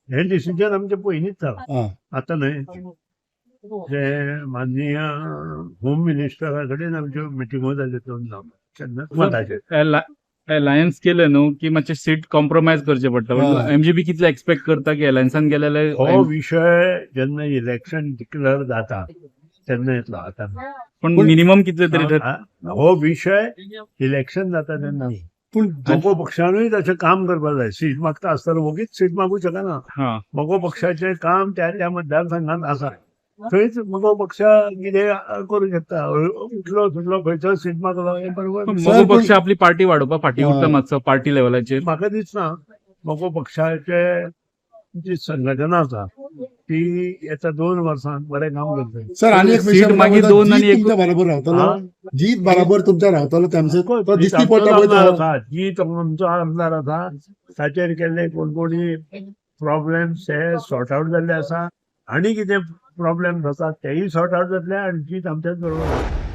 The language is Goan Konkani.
हें डिसिजन आमचें पयलींच जालां. आतां न्हय. जे माननीय होम मिनिस्टरा कडेन आमच्यो मिटिंगो जाल्यो दोन तेन्ना मताचेर. अलायन्स केले न्हू की मातशे सीट कॉम्प्रोमायज करचे पडटा. एमजीपी कितले एक्सपेक्ट करता की अलायन्सान गेले? हो विशय जेन्ना इलेक्शन डिक्लेअर जाता तेन्ना येतलो, आतां न्हय. पण मिनिमम कितले तरी हो विशय इलेक्शन जाता तेन्ना. पूण मगो पक्षानूय तशें काम करपाक जाय. सीट मागता आसतना वगीच सीट मागूं शकना. मगो पक्षाचें काम त्या त्या मतदारसंघात आसा, थंयच मगो पक्ष कितें करूं शकता. उठलो सुटलो खंयचो सीट मागलो हें बरोबर. मगो पक्ष आपली पार्टी वाडोवपा फाटी उरता मातसो पार्टी लेवलाचेर. म्हाका दिसना. मगो पक्षाचे जी संघटना आसा ती येता 2 वर्सांत बरें काम करतली. सर, आणि एक सीट विषय मागीर म्हणटा, दोन जीत आणि एक- तुमच्या बरोबर रावतलो? हा? जीत बराबर तुमच्या रावतलो तेमचे तो दिसती आमचो पडटा पळय आमदार तो. आसा, जीत आमचो आमदार आसा, ताचेर केल्ले कोण कोणी प्रॉब्लेम्स हे सॉर्ट आउट जाल्ले आसा आनी कितें प्रॉब्लेम्स आसा तेय सॉर्ट आउट जातले आनी जीत आमच्याच बरोबर.